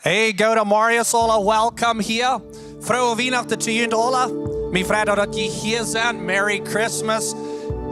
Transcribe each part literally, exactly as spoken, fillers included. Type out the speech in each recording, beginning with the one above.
Hey, gooden Morjen aula, welcome hia. Frooe Wienachten to junt aula. Mie freit daut jie hia sent. Merry Christmas.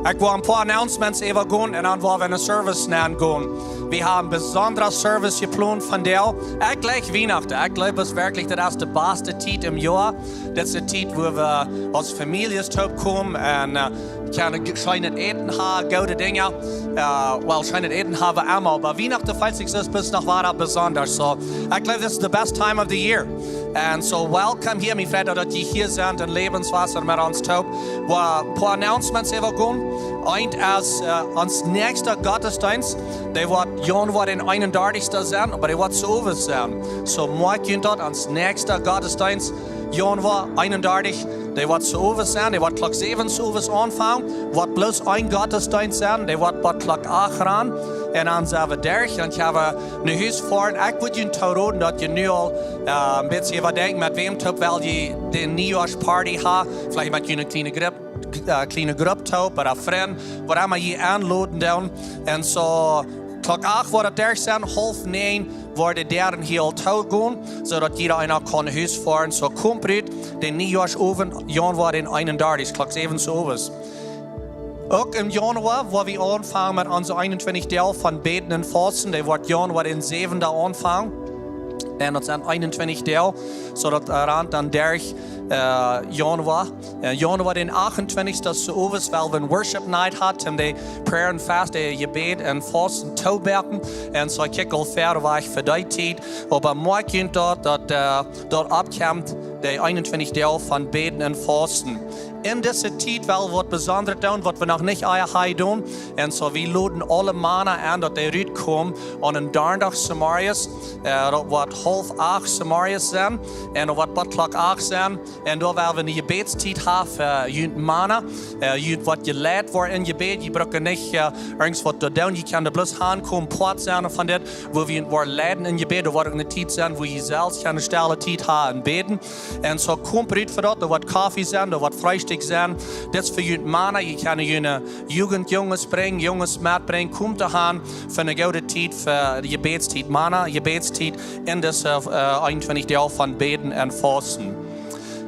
Ekj well een poa announcements äwagonen un dan woa wie en de Service nengonen. Wie haben besondra Service jeplont vondoag. Ekj jleich Wienachten. Ekj jleew, daut es werkjlich, daut es de baste Tiet em Joa. Daut es de Tiet, wua wie aus Famieljes toopkomen un, äh, kjennen ge-, scheenet Äten haben, goode Dinja. Äh, well, scheenet Äten haben wie emma, oba Wienachten felt sikj daut bloos noch wada besonders. So, ekj jleew, this is the best time of the year. And so, welcome hia. Mie freit daut jie hia sent un Läwenswota met ons toop. Well, een poa announcements äwagonen. Eent es, äh, ons näakjsta Gottesdeenst. Dee woat Januar dän eenundartichsten sennen, oba dee woat sowieso sennen. So, moakt junt daut, ons näakjsta Gottesdeenst, Januar eenundartich, dee woat sowieso sennen, dee woat Klock säwen sowieso aunfangen, woat bloos een Gottesdeenst sennen, dee woat bat Klock acht aun. Un dan sent wie derch, dan gonen wie no Hus foaren. Ekj wudd junt toroden, daut jie nu aul, äh, een bät äwadenkjen, met wäm toop well jie de Niejoasparty haben, veleicht met june kjliene Grupp, äh, kjliene Grupp toop, ooda Frind, waut emma jie enloden doonen. Un so, Klock acht woat daut derch sennen, haulf näajen woaren de Däaren hia aul toogonen, soo daut jieda eena kaun no Hus foaren. So, komt rut, dän Niejoasowent, Januar dän eenundartichsten, Klock säwen sowieso. Uk em Januar, wua wie aunfangen met onse eenuntwintich Doag von Bäden un Fausten, dee woat Januar dän säwenden aunfangen. Un daut sent eenuntwintich Doag, so daut, äh, rant dan derch, äh, Januar. Äh, Januar dän achtuntwintichsten, sowieso well wie een Worship Night haben, om de Prayer and Fast, de Jebäd un Fausten toobäken. Un so kjikj aul ver wajch fa dee Tiet. Oba moakt junt daut, daut, äh, daut oppkjemt, de eenuntwintich Doag von Bäden un Fausten. En dise Tiet well wie waut Besondret doonen, waut wie noch nich ea haben jedonen. Un so, wie loden aule Mana aun, daut dee rutkomen aun een Donnadach zemorjes, äh, daut woat haulf acht zemorjes sennen, un daut woat bat Klock acht sennen. Un doa woa wie eene Jebädstiet haben fa, äh, junt Mana, äh, junt waut jeleit woaren em Jebäd. Jie brucken nich, äh, irjent waut to doonen, jie kjennen bloos hankomen, Poat sennen von dit, wua wie woaren leiden em Jebäd. Doa woat uk eene Tiet sennen, wua jie selfst kjennen stelle Tiet haben un bäden. Un so, komt rut fa daut, doa woat Koffe sennen, doa woat Freestikj sennen. Dit es fa junt Mana, jie kjennen june Jugent, Junges brinjen, Junges metbrinjen, komt doa han fa eene goode Tiet, fa de Jebädstiet, Mana, Jebädstiet en dise, äh, eenuntwintich Doag von Bäden un Fausten.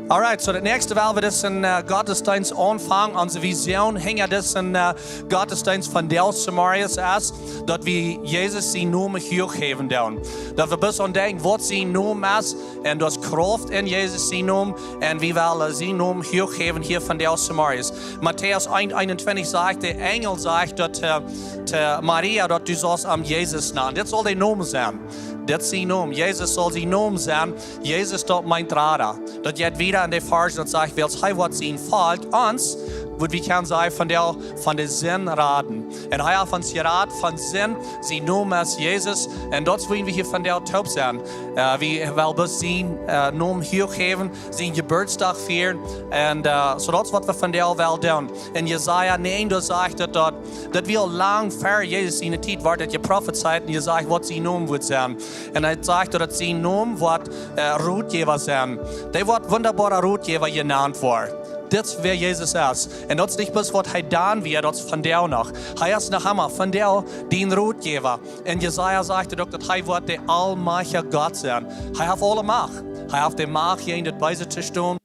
Alright, so daut näakjste well wie disen, äh, Gottesdeenst aunfangen. Onse Vision hinja disen, äh, Gottesdeenst vondoag zemorjes es, daut wie Jesus sienen Nomen huach häwen doonen. Daut wie bloos aun denkjen, waut sien Nomen es, un daut Krauft en Jesus sienen Nomen, un wie wellen sienen Nomen huach häwen hia vondoag zemorjes. Matäus eent eenuntwintich sajcht, de Enjel sajcht daut, äh, to Maria, daut du saust am Jesus nanen. Dit saul de Nomen sennen. Dit es sien Nomen. Jesus saul sien Nomen sennen. Jesus, daut meent Rada. Daut jeit wieda en de Varsch, daut sajcht, wiels hee woat sien Volkj, ons, waut wie kjennen sajen, von de, von de Sind raden. Un hee haft ons jerat von Sind, sien Nomen es Jesus. Un daut es wuarom wie hia vondoag toop sent. Äh, wie wellen bloos sien, äh, Nomen huach häwen, sien Jeburtsdach fieren. Un, äh, so daut es waut wie vondoag wellen doonen. En Jesaja näajen, doa sajcht daut, daut, daut wia lang ver Jesus siene Tiet, wort daut jeprofezeit, un hee sajcht, waut sien Nomen woat sennen. Un hee sajcht, daut sien Nomen woat, äh, Rotjäwa sennen. Dee woat wundaboara Rotjäwa jenant woaren. Dit es wäa Jesus es. Un daut es nich bloos waut hee dan wia, daut es vondoag noch. Hee es noch emma vondoag dien Rotjäwa. Un Jesaja sajcht uk, daut hee woat de aulmajchtja Gott sennen. Hee haft aule Macht. Hee haft de Macht, jäajen daut Beese to stonen.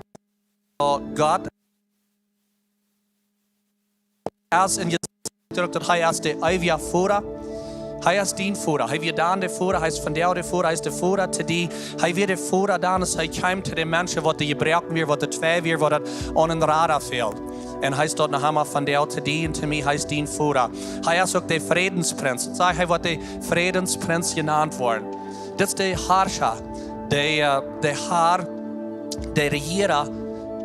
Gott es en Jesaja uk, daut hee es de eewja Voda. Hee es dien Voda. Hee wia dan de Voda, hee es vondoag de Voda, hee es de Voda to die. Hee wia de Voda dan, aus hee kjeem to de Menschen, waut de jebroaken wia, waut de twei wia, waut daut aun een Rada fäld. Un hee es daut noch emma vondoag to die un to mie, hee es dien Voda. Hee es uk de Frädensprins. Daut sajcht, hee woat de Frädensprins jenant woaren. Dit es de Harscha, de, äh, de Har, de Rejieera.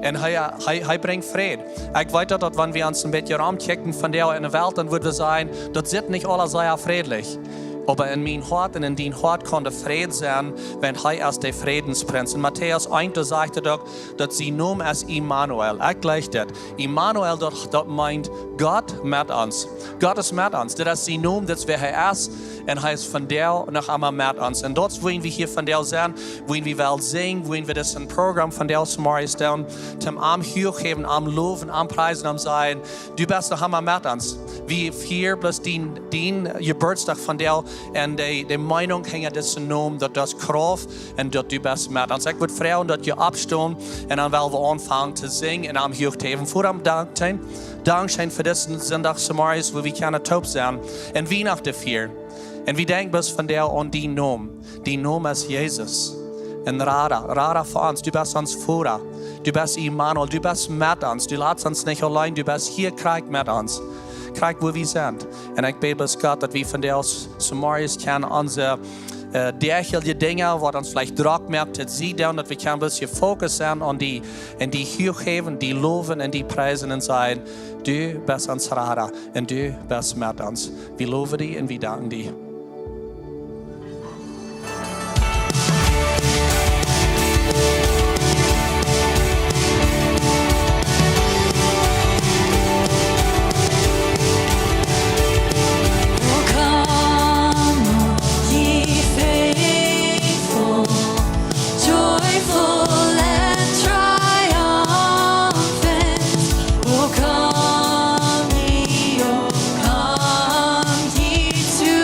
Un hee, hee, hee brinjt Fräd. Ekj weet daut, daut wan wie ons een bät romkjikjen vondoag en de Welt, dan wudden wie sajen, daut sitt nich aules sea frädlich. Oba en mien Hoat un en dien Hoat kaun de Fräd sennen, wiels hee es de Frädensprins. En Matäus eent, doa sajcht et uk, daut sien Nomen es Immanuel. Ekj jleich dit. Immanuel, daut, daut meent Gott met ons. Gott es met ons. Daut es sien Nomen, daut es wäa hee es. Un hee es vondoag noch emma met ons. Un daut es wuarom wie hia vondoag sent, wuarom wie wellen sinjen, wuarom wie dit Programm vondoag zemorjes doonen, toom am huach häwen, am lowen, am priesen, am sajen, du best noch emma met ons. Wie fieren bloos dien, dien Jeburtsdach vondoag, un de, de Meenunk hinja disen Nomen, daut daut Krauft un daut du best met ons. Ekj wudd froagen daut jie oppstonen un dan well wie aunfangen to sinjen un am Huach to häwen. Voda, dank scheen. Dank scheen fa disen Sindach zemorjes, wua wie kjennen toop sennen un Wienachten fieren. Un wie denkjen bloos vondoag aun dien Nomen. Dien Nomen es Jesus. Un Rada, Rada fa ons. Du best ons Voda. Du best Immanuel. Du best met ons. Du latst ons nich auleen. Du best hia krakjt met ons. Krakjt wua wie sent. Un ekj bäd bloos, Gott, daut wie vondoag zemorjes kjennen onse, äh, däachlichje Dinja, waut ons veleicht drock moakt, daut see doonen, daut wie kjennen bloos jefokust sennen aun die, un die huach häwen, die lowen un die priesen un sajen: Du best ons Rada un du best met ons. Wie lowen die un wie danken die. Oh, come, ye faithful, joyful and triumphant. Oh, come ye, oh, come ye to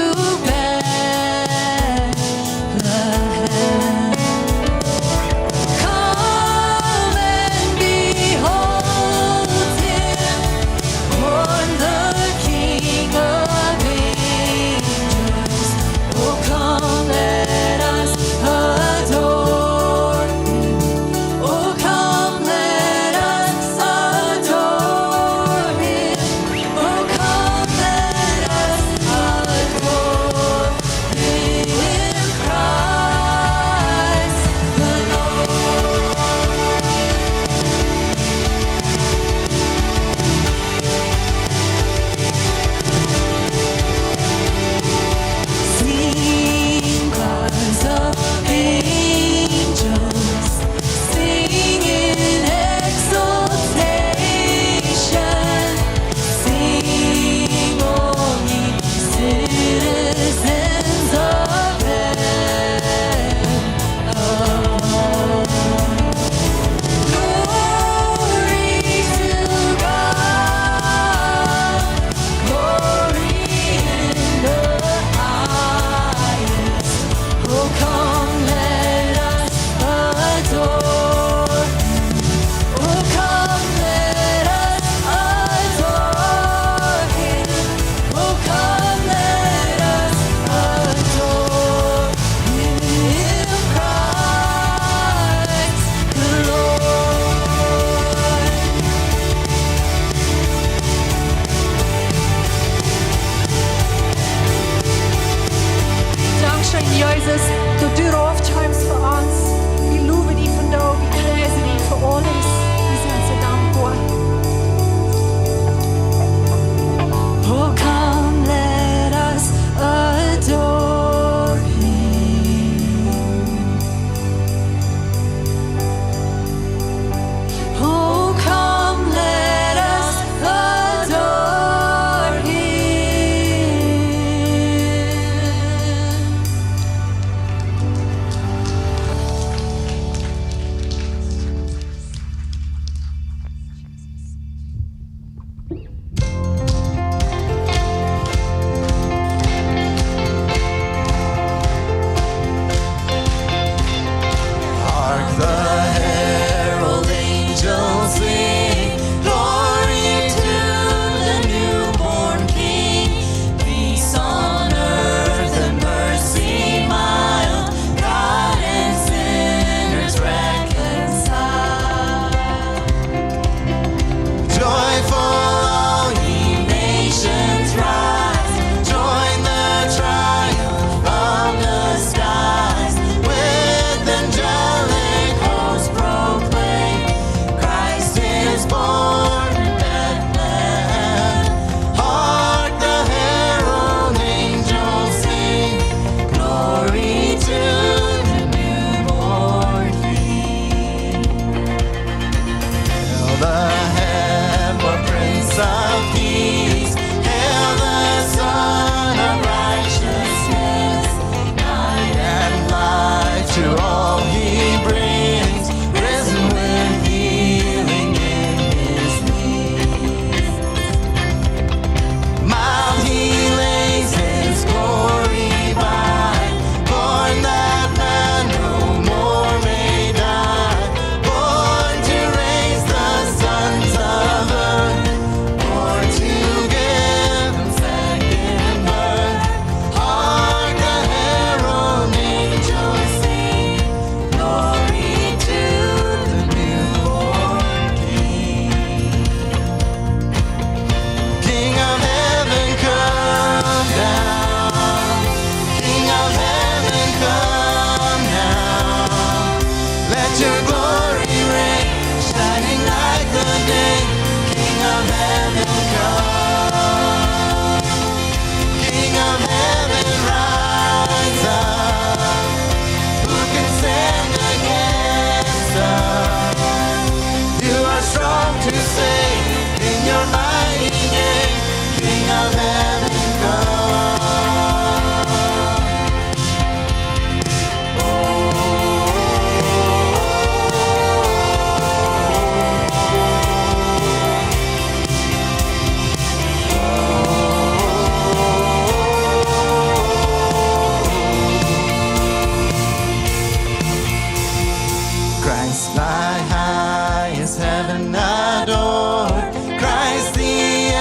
Thy highest heaven adore, Christ the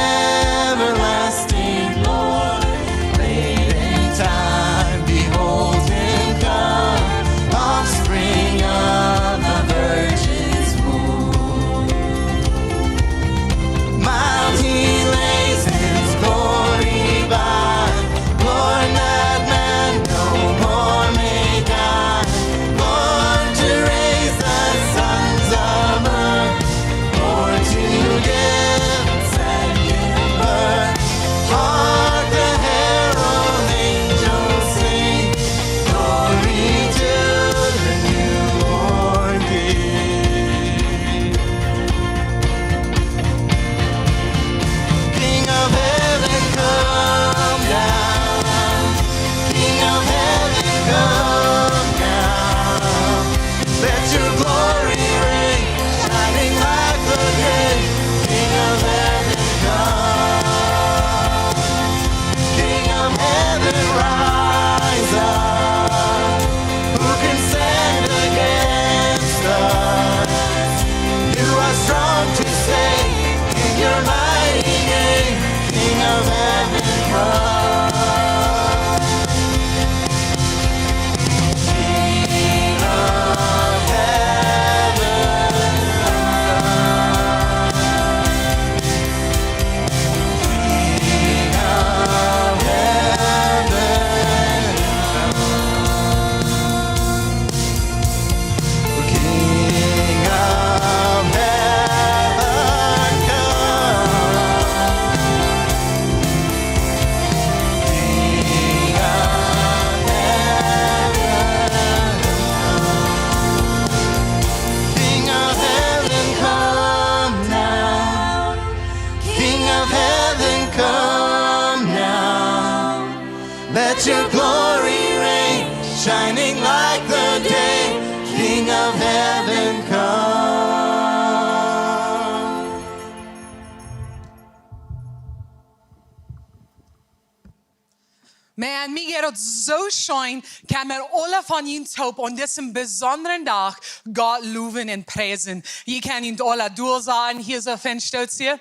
everlasting Lord. Late in time, behold him come, offspring of the Virgin's womb. Mild he lays his glory by, Lord, that man no more may die. Born to raise the sons of earth, born to give second birth. Hark the herald angels sing, glory to the newborn King. King of heaven, come down. King of heaven, come down. Let your glory reign, shining like the day. King of heaven, come. King of heaven, rise up. Who can stand against us? You are strong to save in your mighty name. King of heaven, come. King of heaven, come. King of heaven, come. King of heaven, come. King of heaven, come. King of heaven, come now. King of heaven, come now. Let your glory reign, shining like the day. King of heaven, come. Man, mie jeit daut soo scheen, kaun met aule von junt toop aun disen besondren Dach Gott lowen un priesen. Jie kjennen junt aule dol sennen, hia soo fein stolt hia.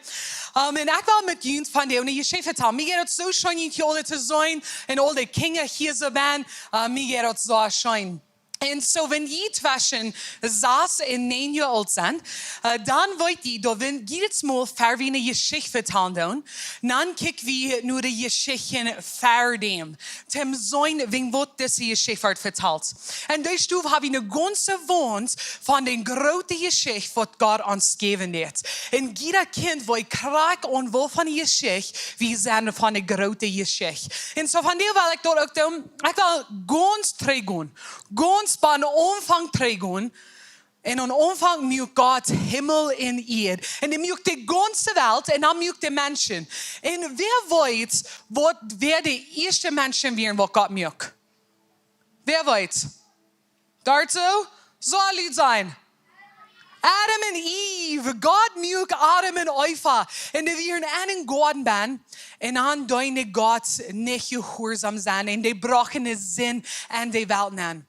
Um, un ekj well met junt vondoag ne Jeschicht vetalen. Mie jeit daut soo scheen, junt hia aule to seenen un aul de Kjinja hia soo bie. Uh, mie jeit daut soo scheen. Un soo, wan jie tweschen sass un näajen Joa oolt sent, äh, dan weet jie, daut wan jie daut mol ver wie ne Jeschicht vetalen doonen, dan kjikj wie no de Jeschichten ver däm. Toom seenen, wäajen waut dise Jeschicht woat vetalt. Un doa steit, hab wie ne gaunze Wand von de groote Jeschicht, waut Gott ons jäwen deed. Un jieda Kjint weet krakjt aun waut von de Jeschicht, wie sent von de groote Jeschicht. Un soo vondoag well ekj daut uk doonen, ekj well gaunz trigj gonen. Gaunz biem Aunfank trigj gonen. Un aum Aunfank muak Gott Himmel un Ieed. Un hee muak de gaunze Welt un dan muak hee de Menschen. Un wäa weet, waut, wäa de ieeschte Menschen wieren, waut Gott muak? Wäa weet? Doa soo? Saul et sennen? Adam un Eve, Gott muak Adam un Eva. Un dee wieren en een Goaden bie. Un dan deeden dee Gott nich jehuarsom sennen. Un dee brochten de Sind en de Welt nenn.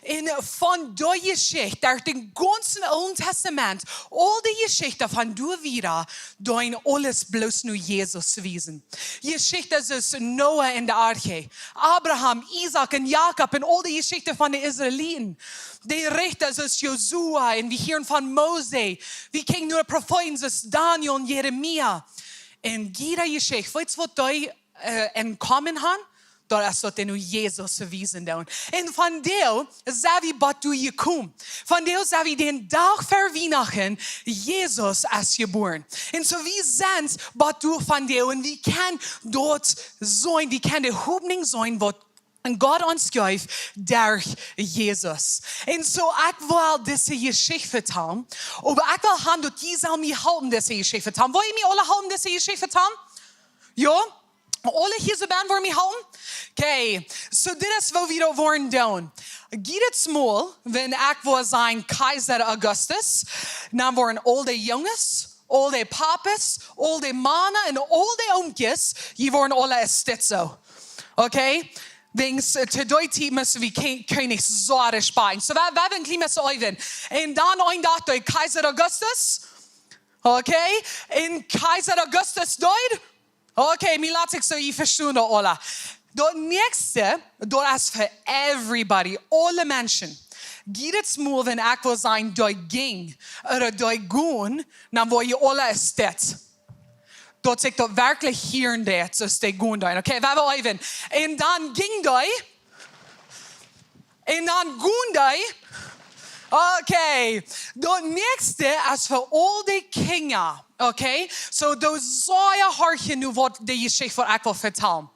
Un von dee Jeschicht, derch dän gaunzen Oolen Tastament, aul de Jeschichten von doa wieda, deeden aules bloos no Jesus wiesen. Jeschichten soo aus Noah un de Arche, Abraham, Isaak un Jakob un aul de Jeschichten von de Israeliten. De Rechta soo aus Josua un wie hieren von Mose. Wie kjikjen no de Profeeten soo aus Daniel un Jeremia. Un jieda Jeschicht, weetst waut dee, äh, en common han? Daut es daut dee no Jesus wiesen doonen. Un vondoag sent wie bat doa jekomen. Vondoag sent wie dän Dach ver Wienachten, Jesus es jebuaren. Un soo wie sent bat doa vondoag un wie kjennen daut seenen, wie kjennen de Hopninj seenen, waut Gott ons jeef derch Jesus. Un soo ekj well dise Jeschicht vetalen, oba ekj well han daut jie sellen mie halpen dise Jeschicht vetalen. Well jie mie aule halpen dise Jeschicht vetalen? Jo? Aule hia soo bie woaren mie halpen? Okay, soo dit es waut wie doa woaren doonen. Jiedet Mol, wan ekj woa sajen Kaiser Augustus, dan woaren aul de Junges, aul de Papasch, aul de Mana un aul de Omkjes, jie woaren aule es dit soo. Okay? Wäajen, äh, to dee Tiet musten wie Ke-, Kjennichs soo respakjten. So, wie, wie haben Klima so äwen. Un dan een Dach deed Kaiser Augustus. Okay? Un Kaiser Augustus deed. Okay, mie lat sikj soo, jie vestonen daut aula. Daut näakjste, daut es fa everybody, aule Menschen. Jiedet Mol, wan ekj wull sajen, dee jinkj, ooda dee jinkj, dan wull jie aula es dit. Daut sikj daut werkjlich hieren deed, soo aus dee jinkj. Okay, wie haben äwen. Un dan jinkj dee. Un dan jinkj dee. Okay. Daut näakjste es fa aul dee Kjinja. Okay? So, daut saul jie horchen nu waut dee Jeschicht waut ekj well vetalen.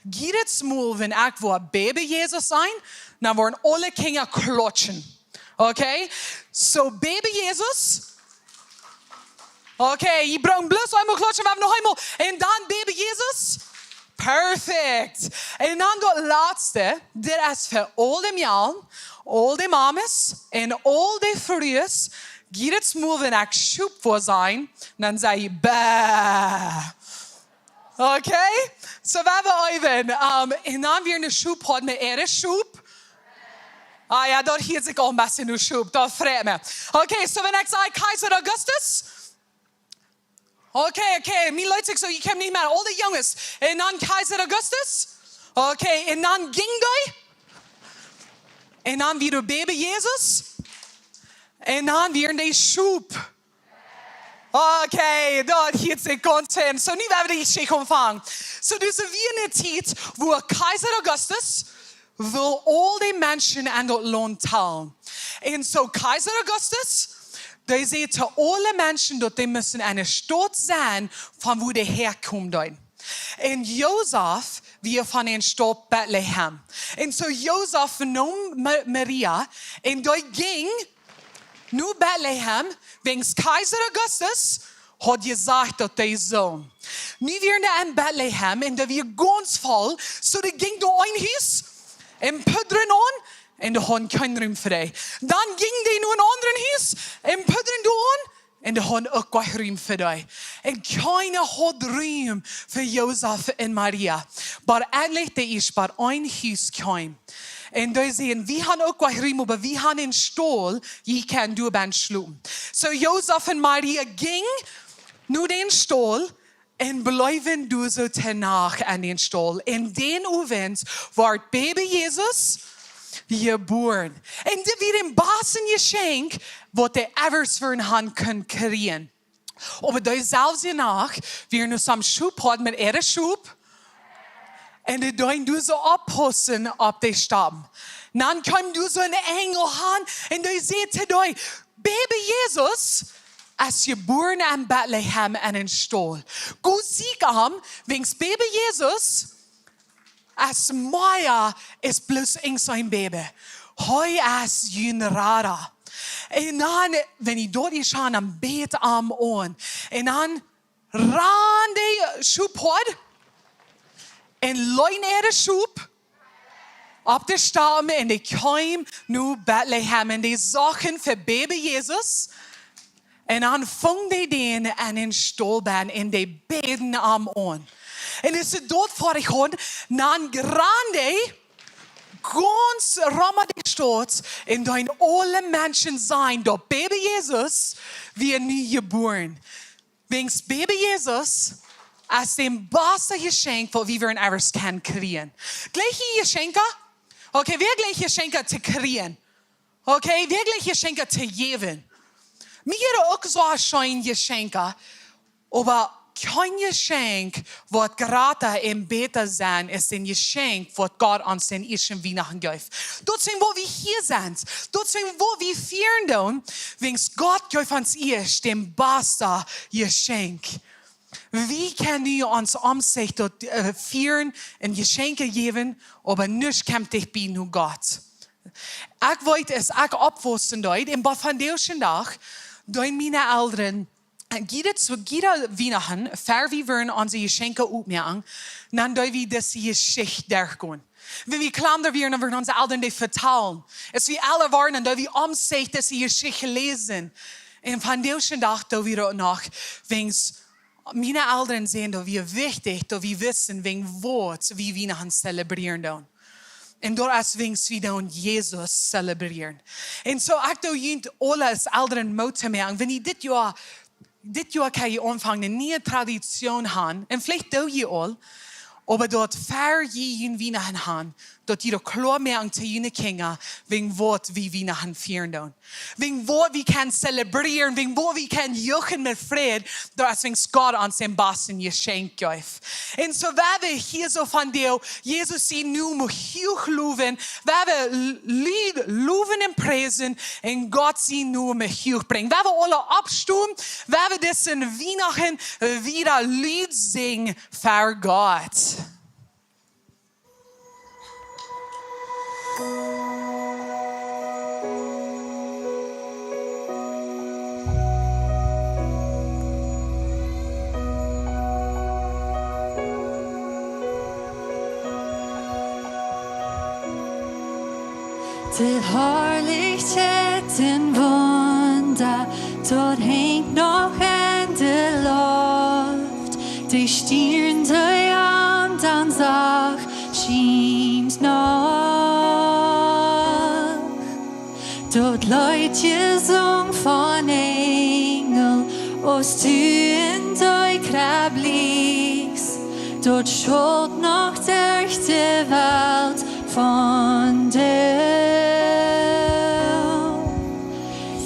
Jiedet Mol, wan ekj wull Baby Jesus sajen, dan wudden aule Kjinja klautschen. Okay? So, Baby Jesus. Okay, jie brucken bloos eemol klautschen, wie haben noch eemol. Un dan Baby Jesus. Perfekt. Un dan daut latste, dit es fa aul dee Mejalen, aul dee Mames un aul dee Frues, jiedet Mol, wan ekj Schop wull sajen, dan saj jie, bäh. Okay? So, wie haben äwen, ähm, un dan wia een Schop, haud mie äare Schop. Ah jo, daut hieet sikj aul een bät no Schop. Daut freit mie. Okay, so, wan ekj saj Kaiser Augustus. Okay, okay, mie lat sikj soo, jie kjennen nich mea, aul dee Junges. Un dan Kaiser Augustus. Okay, un dan jinkj dee. Un dan wia Baby Jesus. Un dan wia dee Schop. Okay, daut hieet sikj gaunz fein. So, nu woa wie dee Jeschicht aunfangen. So, daut wia eene Tiet, wua Kaiser Augustus wull aul dee Menschen en daut Launt talen. Un so Kaiser Augustus, dee säd to aule Menschen, daut dee musten enne Staut sennen, von wua dee häakjeemen deeden. Un Josef wia von de Staut Betlehem. Un so Josef neem Ma-, Maria un dee jinkj no Betlehem, wäajen Kaiser Augustus haud jesajcht daut dee sull. Nu wieren dee en Betlehem un daut wia gaunz voll, so dee jinkj no een Hus un pudren aun un dee hauden kjeen Rum fa dee. Dan jinkj dee no een aundret Hus un pudren doa aun un dee hauden uk kjeen Rum fa dee. Un kjeena haud Rum fa Josef un Maria. Oba endlich, dee es bie een Hus kjeem. Un dee säden, wie haben uk kjeen Rum, oba wie haben een Staul, jie kjennen doa bennen schlopen. So Josef un Maria jinjen no dän Staul un bleewen doa soo de Nacht en dän Staul. Un dän Owent wort Baby Jesus jebuaren. Un dit wia daut baste Jeschenkj, waut dee ever wudden haben kunnen kjrieen. Oba dee selwje Nacht wia noch soon Schophoad met äare Schop. Un dee deeden doa soo oppaussen opp de Stappen. Dan kjeem doa soo een Enjel aun un dee säd to dee: Baby Jesus es jebuaren en Betlehem en een Staul. Go sieekj am, wäajen Baby Jesus es mea aus bloos een Baby. Hee es jun Rada. Un dan, wan dee doa es, dan bäd am aun. Un dan rand dee Schophoad un leet äare Schop opp de Stappen un dee kjeemen no Betlehem un dee sochten fa Baby Jesus. Un dan fungen dee dän en een Staul bennen un dee bäden am aun. Un aus see daut foadich hauden, dan rand dee gaunz rom de Staut un deeden aule Menschen seenen daut Baby Jesus wia nu jebuaren. Wäajen Baby Jesus es daut baste Jeschenkj waut wie wudden ever kunnen kjrieen. Jlikje Jeschenkja? Okay, wäa jlikjt Jeschenkja to kjrieen? Okay, wäa jlikjt Jeschenkja to jäwen? Mie jlikjen uk soo scheene Jeschenkja, oba kjeen Jeschenkj woat jrata un bäta sennen aus daut Jeschenkj waut Gott ons aun ieeschte Wienachten jeef. Daut es wuarom wie hia sent. Daut es wuarom wie fieren doonen, wäajen Gott jeef ons ieescht daut baste Jeschenkj. Wie kjennen nu ons omseenen daut, äh, fieren un Jeschenkja jäwen, oba nuscht kjemt dicht bie no Gott. Ekj weet, aus ekj oppwuss, deed, un bat vondoag dän Dach, deeden miene Elren, äh, jiede, soo jiede Wienachten, ver wie wudden onse Jeschenkja opmoaken, dan deed wie dise Jeschicht derchgonen. Wan wie kjlanda wieren, dan wudden onse Elren dee vetalen. Aus wie elra wieren, dan deed wie omseenen dise Jeschicht läsen. Un vondoag dän Dach doo wie daut noch, wäajen miene Elren säden, daut wia wichtich, daut wie wisten, wäajen waut wie Wienachten zelebrieren doonen. Un doa es wiens wie dan Jesus celebrieren. Un soo ekj doo junt aule aus Elren Moot to moaken, wan jie dit Joa, dit Joa kjenn jie aunfangen eene niee Tradition han. Un veleicht doo jie aul, oba daut ver jie jun Wienachten han, daut jie daut kloa moaken to june Kjinja, wäajen waut wie Wienachten fieren doonen. Wäajen waut wie kjennen celebrieren, wäajen waut wie kjennen juchen met Freid, daut es wäajen Gott ons daut baste Jeschenkj jeef. Un soo woa wie hia soo von dee, Jesus sien Nomen huach lowen, woa wie L-, Lied lowen un priesen un Gott sien Nomen huach brinjen. Woa wie aule oppstonen, woa wie dise Wienachten wada Lied sinjen ver Gott. De Harlichkjeit un Wunda, daut henjt noch en de Loft. De Stiern, dee aum Dach schient noch. Daut Leet jesungen von Enjel, aus du en de Kjrebb lichst, daut schault noch derch de Welt von die.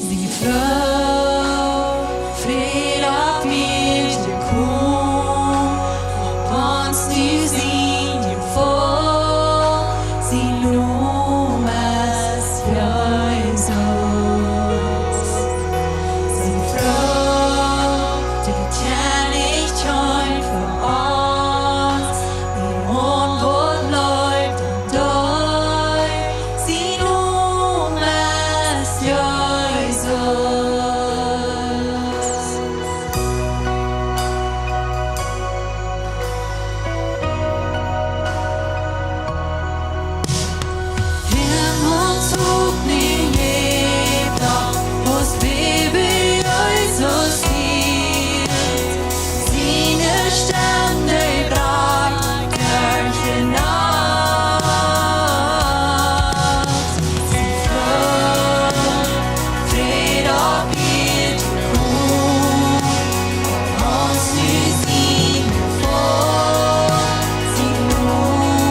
Sie froh, Fräd opp Ieed, komm opp ons nu, sien Jefall, sien Nomen es Jesus. Sie froh, de Kjennich kjemt fa ons, dee aun waut jleeft un deit, sien Nomen es Jesus. Himmels Hopninj läft noch, aus Baby Jesus hielt. Siene Stemm, dee brakjt derch de Nacht. Sie froh, Fräd opp Ieed, komm, ons nu sien Jefall, sien Nomen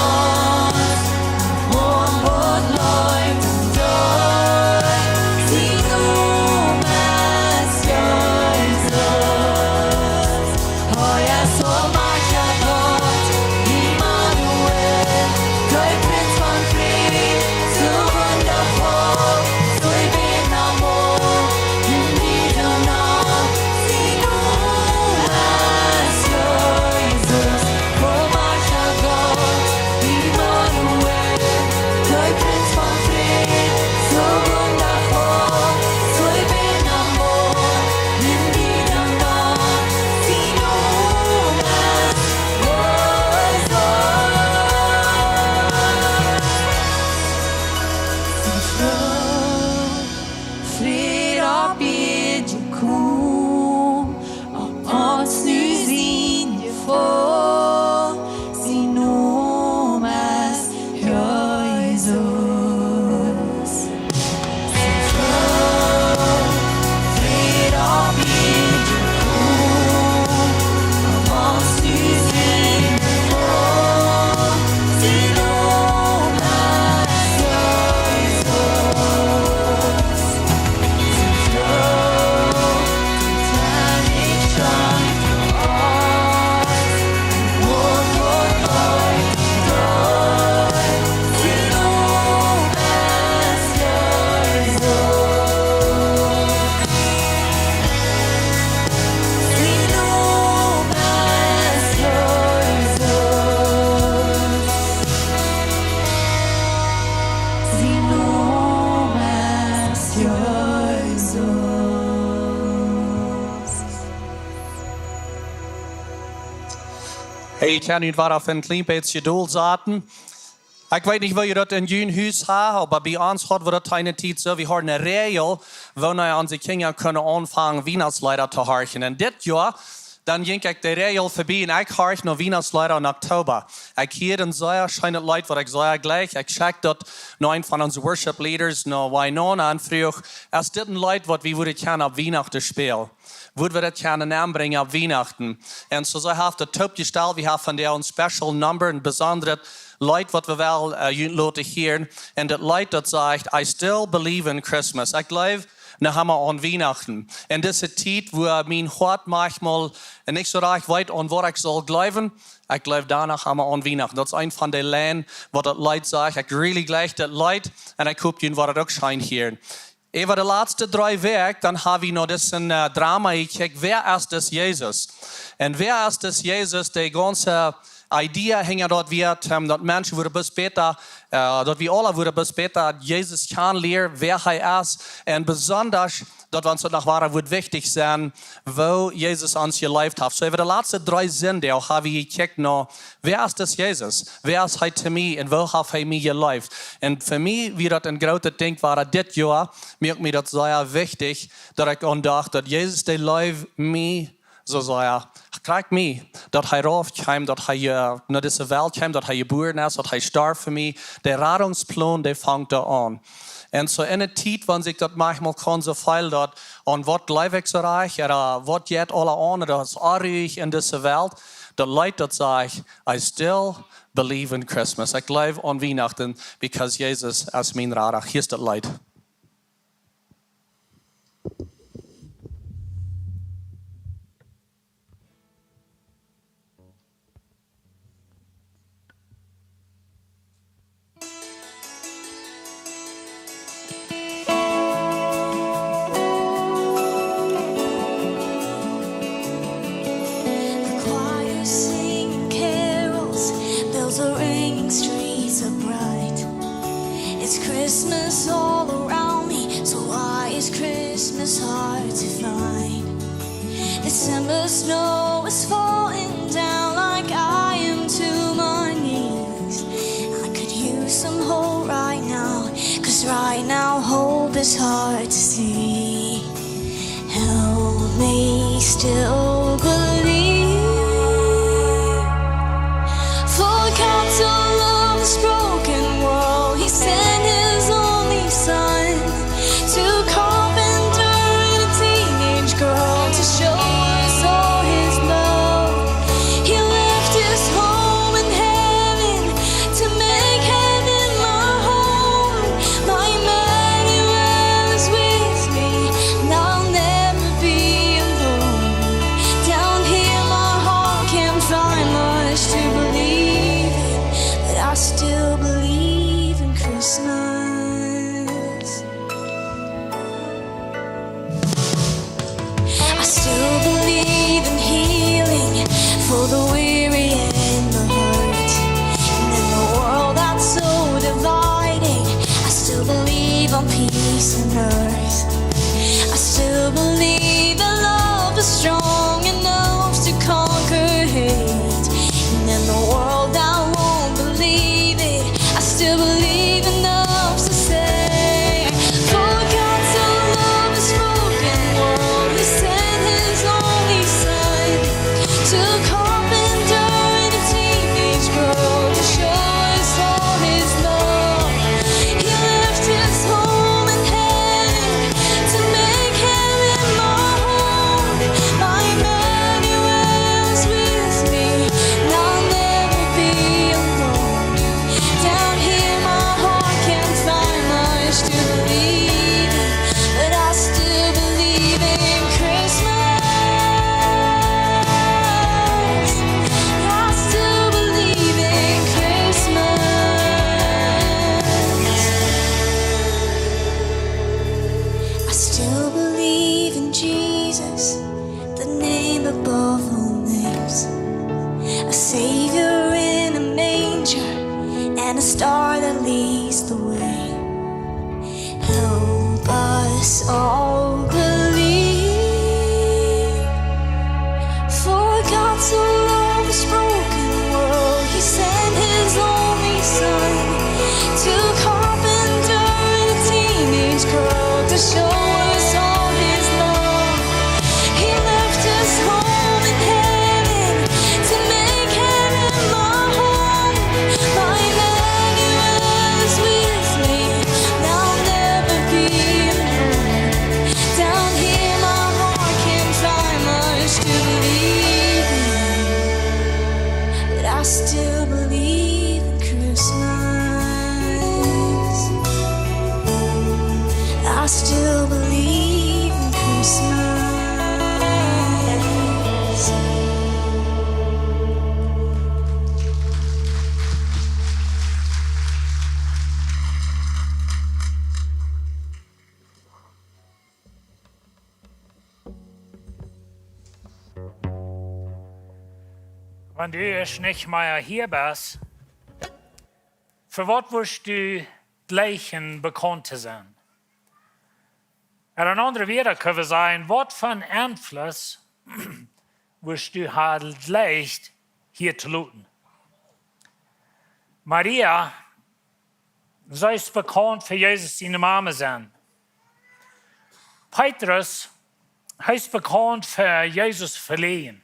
es Jesus. Fräd opp Ieed, komm opp ons nu, sien Jefall, sien Nomen es Jesus. Hey, jie kjennen junt wada fa een kjlien bät Jedult saten. Ekj weet nich, woo jie daut en jun Hus haben, oba bie ons haud wie daut eene Tiet soo, wie hauden eene Räajel, wanea onse Kjinja kunnen aunfangen, Wienachtsleeda to horchen. Un dit Joa, dan jinkj ekj de Räajel vebie un ekj horcht no Wienachtsleeda en Oktoba. Ekj hieed een sea scheenet Leet, waut ekj sea jlikj. Ekj checked daut no eenen von onse worship leaders, no Winona, un fruach, es dit een Leet, waut wie wudden kjennen opp Wienachten spälen? Wudd wie daut kjennen aunbrinjen opp Wienachten? Un soo, see haft daut toopjestalt, wie haben vondoag een special number, een besondret Leet, waut wie wellen, äh, junt loten hieren. Un daut Leet, daut sajcht, "I still believe in Christmas." Ekj jleew noch emma aun Wienachten. En dise Tiet, wua mien Hoat maunchmol nich soo rajcht weet, aun waut ekj saul jleewen, ekj jleew doano emma aun Wienachten. Daut es eent von de Lied, waut daut Leet sajcht. Ekj really jlikj daut Leet. Un ekj hop, junt woat daut uk scheen hieren. Äwa de latste dree Wäakj, dan hab wie no disen, äh, Drama jekjikjt, wäa es dis Jesus? Un wäa es dis Jesus? De gaunze Idee hinja daut wia, ähm, daut Menschen wudden bloos bäta, äh, daut wie aule wudden bloos bäta Jesus kjanen lieren, wäa hee es. Un besonda, daut ons daut noch wada wudd wichtich sennen, woo Jesus ons jeleeft haft. Soo, äwa de latste dree Sindach hab wie jekjikjt no, wäa es dis Jesus? Wäa es hee to mie un woo haft hee mie jeleeft? Un fa mie wia daut een grootet Dinkj, wia daut dit Joa, muak mie daut sea wichtich, daut ekj aun docht, daut Jesus, dee leeft mie soo sea. Krakjt mie, daut hee rauf kjeem, daut hee, äh, no dise Welt kjeem, daut hee jebuaren es, daut hee storf fa mie. De Radungsplon, dee fangt doa aun. Un soo en eene Tiet, wan sikj daut maunchmol kaun soo feelen, daut, aun waut jleew ekj soo rajcht, ooda waut jeit aula aun, daut es onruhig en dise Welt, daut Leet, daut sajcht, "I still believe in Christmas." Ekj jleew aun Wienachten, because Jesus es mien Rada. Hia es daut Leet. The choir singing carols, bells are ringing, streets are bright. It's Christmas all around me, so why is Christmas hard to find? December snow is falling down like I am to my knees. I could use some hope right now, 'cause right now hope is hard to see. Help me still believe. For God so loved this broken world, he sent his only son to carpenter and a teenage girl to show us all his love. He left his home in heaven to make heaven my home. My Emmanuel is with me, and I'll never be alone. Down here my heart can't find much to believe in, but I still believe in Christmas. I still believe in healing for the weary and the hurt. And in the world that's so dividing, I still believe on peace on earth. I still believe that love is strong enough to conquer hate. And in the world that won't believe it, I still believe enough to say, for God so loved this broken world, he sent his only son to carpenter and a teenage girl to show us all his love. He left his home in heaven to make heaven my home. My Emmanuel is with me, and I'll never be alone. Down here my heart can't find much to believe in, but I still believe in Christmas. I still believe in Christmas. I still believe in Jesus, the name above all names. A savior in a manger and a star that leads the way. Help us all believe. For God so loved this broken world, he sent his only son Still believe in Christmas. I still believe in Christmas. Wan du es nich mea hia best, fa waut wurscht du jleichen bekaunt to sennen? En aundre Wieed kjenn wie sajen, waut fa Enfluss wurscht du ha jleicht hia to loten? Maria, see es bekaunt fa Jesus siene Mame sennen. Petrus, hee es bekaunt fa Jesus veläajnen.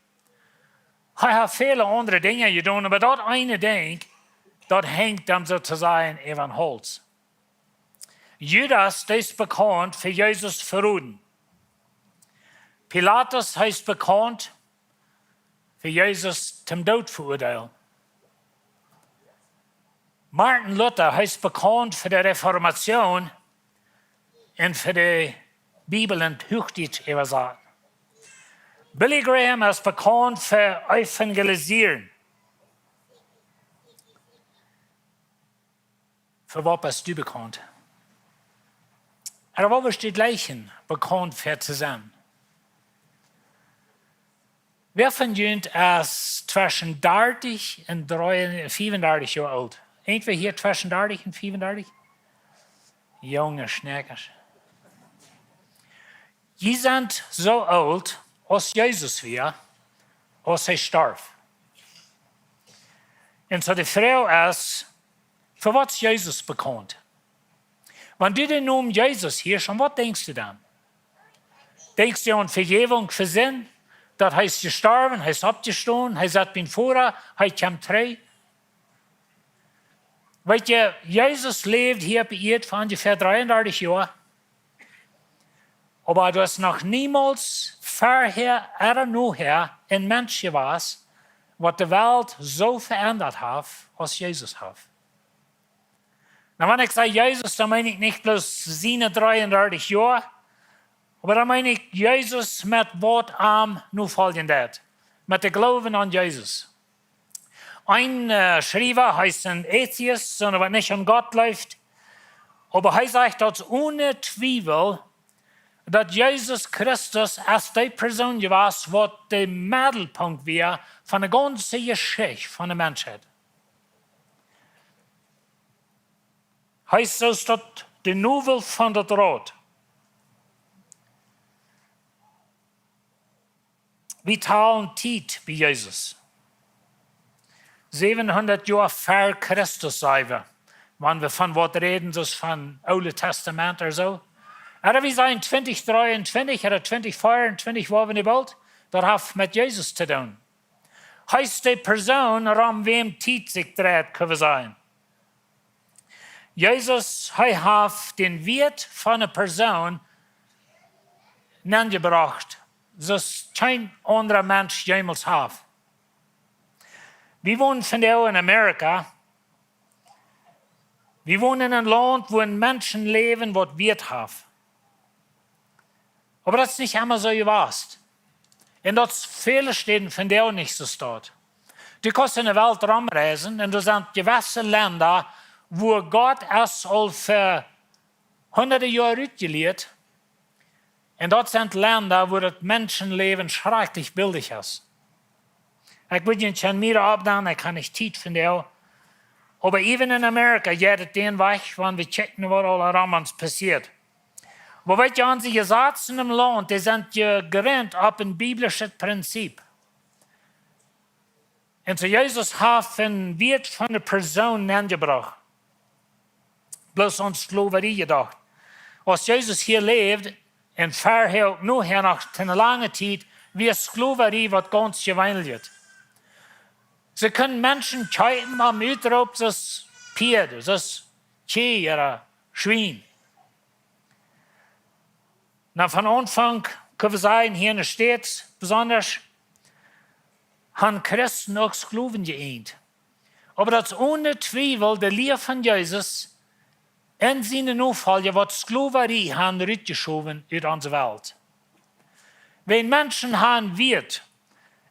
Hee haft väle aundre Dinja jedonen, oba daut eene Dinkj, daut henjt am soo to sajen äwa dän Hauls. Judas, dee es bekaunt fa Jesus veroden. Pilatus, hee es bekaunt fa Jesus toom Doot veuadeelen. Martin Luther, hee es bekaunt fa de Reformatioon un fa de Bibel en Huachdietsch äwasaten. Billy Graham es bekaunt fa evangelisieren. Fa waut best du bekaunt? Ooda waut wurscht du jleichen bekaunt fa to sennen? Wäa von junt es tweschen dartich un dree, fiewendartich Joa oolt? Irjentwäa hia tweschen dartich un fiewendartich? Junge Schnäakjasch. Jie sent soo oolt aus Jesus wia, aus hee storf. Un soo de Froag es, fa waut es Jesus bekaunt? Wan du dän Nomen Jesus hieescht, aun waut denkjst du dan? Denkjst du aun Vejäwunk fa Sind? Daut hee es jestorwen, hee es oppjestonen, hee sett biem Voda, hee kjemt trigj? Weetst du, Jesus läwd hia opp de Ieed fa onjefäa dreeundartich Joa. Oba doa es noch niemols verhäa ooda nohäa een Mensch jewast, waut de Welt soo veendat haft, aus Jesus haft. Nu, wan ekj saj Jesus, dan meen ekj nich bloos siene dreeundartich Joa, oba dan meen ekj Jesus met waut am nofoljen deit, met de Gloowen aun Jesus. Een, äh, Schriewa, hee es een Atheist, soone waut nich aun Gott jleeft, oba hee sajcht daut one Twiewel, daut Jesus Christus es dee Persoon jewast, waut de Meddelpunkt wia von de gaunze Jeschicht von de Menschheit. Hee es soo aus daut de Nowel von daut Rot. Wie talen Tiet bie Jesus? Säwenhundat Joa ver Christus, saj wie, wan wie von waut räden, soo aus von Oole Tastament ooda soo. Ooda wie sajen twintich dreeuntwintich ooda twintich veeuntwintich, wua wie nu boolt, daut haft met Jesus to doonen. Hee es de Persoon, rom wäm Tiet sikj dreit, kjenn wie sajen. Jesus, hee haft dän Wieet von eene Persoon nenjebrocht, soo aus kjeen aundra Mensch jemols haft. Wie wonen vondoag en Amerika. Wie wonen en een Launt, wua Menschen läwen, waut Wieet haft. Oba daut es nich emma soo jewast. Un daut es väle Städen vondoag nich soo staut. Du kaust en de Welt romreisen un doa sent jewesse Lenda, wua Gott es aul fa hundade Joa utjelieet. Un daut sent Lenda, wua daut Menschenläwen schrakjlich bildich es. Ekj wudd junt kjeen mea oppnämen, ekj hab nich Tiet vondoag. Oba even en Amerika jeit et dän Wajch, wan wie kjikjen, waut aul rom ons passieet. Oba weetst du, onse Jesazen em Launt, dee sent jegrunt opp een biblischet Prinzip. Un soo Jesus haft een Wieet von eene Persoon nenjebrocht. Bloos aun Skloverie jedocht. Aus Jesus hia läwd, un verhäa uk nohäa noch eene lange Tiet, wia Skloverie waut gaunz jeweenlichet. See kunnen Menschen kjeepen aum Utroop, soo aus Pieed, soo aus Kjieej ooda Schwien. Nu, von Aunfank, kjenn wie sajen, hia en de States besonda, han Christen uk Sklowen jeeent. Oba daut es one Twiewel de Lia von Jesus un siene Nofolja, waut Sklowarie han rutjeschowen ut onse Welt. Wan Menschen han Wieet,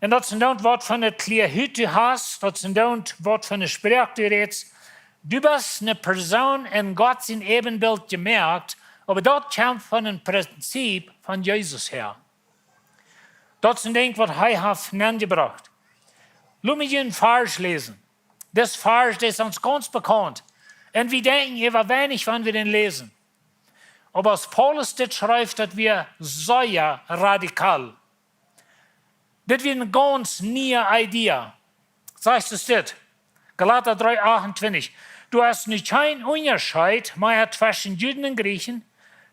un daut es endoont waut fa ne Kjlia Hut du hast, daut es endoont waut fa ne Sproak du rätst, du best ne Persoon en Gott sien Äbenbilt jemoakt, oba daut kjemt von een Prinzip von Jesus häa. Daut es een Dinkj waut hee haft nenjebrocht. Lot mie een Varsch läsen. Dis Varsch, dee es ons gaunz bekaunt. Un wie denkjen äwa weinich, wan wie dän läsen. Oba aus Paulus dit schrift, daut wia sea radikal. Dit wia ne gaunz niee Idee. Sajcht es dit, Galata dree achtuntwintich: "Du hast nu kjeen Unjascheet mea tweschen Juden un Griechen,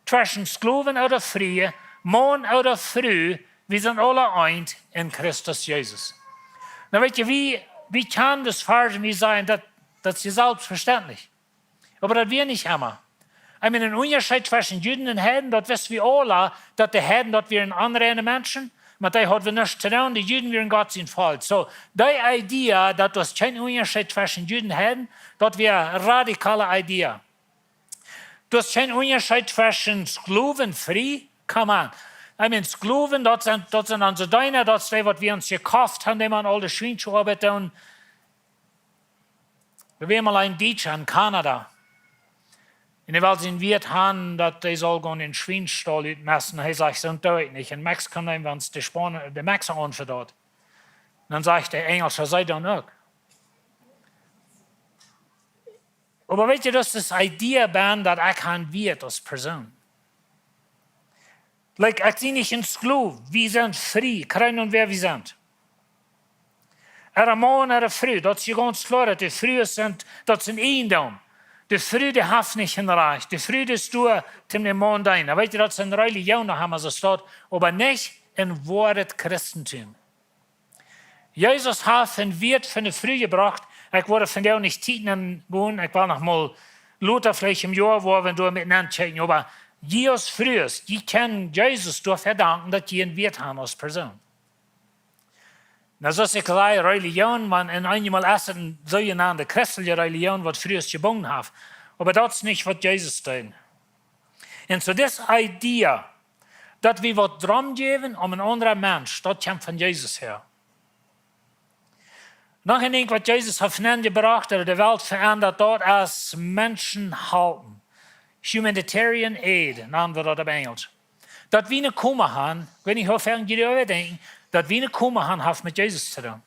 tweschen Sklowen ooda Frie, Maun ooda Fru, wie sent aula eent en Christus Jesus." Nu weet jie, wie, wie kjanen dis Varsch un wie sajen, daut, daut es je selfstvestentlich. Oba daut wia nich emma. I mean, een Unjascheet tweschen Juden un Heiden, daut wist wie aula, daut de Heiden, daut wieren onreine Menschen, met dee haud wie nuscht to doonen, de Juden wieren Gott sien Volkj. So, dee Idee, daut doa kjeen Unjascheet tweschen Juden un Heiden, daut wia radikale Idee. Doa kjeen Unjascheet tweschen Sklowen un Frie, come on. I mean, Sklowen, daut sent, daut sent onse Deena, daut es dee, waut wie ons jekoft han, dee mau aul de Schwiensoabeit doonen. Doa wia mol een Dietscha en Kanada. Un hee wull sien Wieet han, daut hee saul gonen een Schwienstaul utmesten. Hee sajcht: "Soont doo ekj nich. En Mexiko neem wie ons de Spaun-, de Mexiko aun fa daut." Dan sajcht de Enjelsche: "See dan uk." Oba weet jie, daut es de Idee, Ben, daut ekj ha een Wieet aus Persoon. Like, ekj sie nich een Sklow, wie sent frie, kjrieen wäa wie sent. Ea Maun, ea Fru, daut es je gaunz kloa, daut de Frues sent, daut es een Ieejendom. De Fru, dee haft nich een Rajcht. De Fru, dee es doa, toom dän Maun deenen. Weet jie, daut es en Relijoon noch emma soo staut, oba nich en woaret Christentum. Jesus haft een Wieet fa de Fru jebrocht. Ekj woa vondoag nich Tiet nenn gonen, ekj well noch mol lota veleicht em Joa, wua wie doa met nenkjikjen. Oba jie aus Frues, jie kjennen Jesus doafäa danken, daut jie een Wieet han aus Persoon. Nu, soo aus ekj säd, Relijoon, wan eenjemol es et een soojenande christelje Relijoon, waut Frues jebungen haft. Oba daut es nich, waut Jesus deed. Un soo, dise Idee, daut wie waut dromjäwen om een aundra Mensch, daut kjemt von Jesus häa. Noch een Dinkj, waut Jesus haft nenjebrocht, ooda de Welt veendat, daut es Menschen halpen. Humanitarian aid, nanen wie daut opp Enjelsch. Daut wie ne Koma han, ekj weet nich, woo väl jie doaräwa denkjen, daut wie ne Koma han, haft met Jesus to doonen.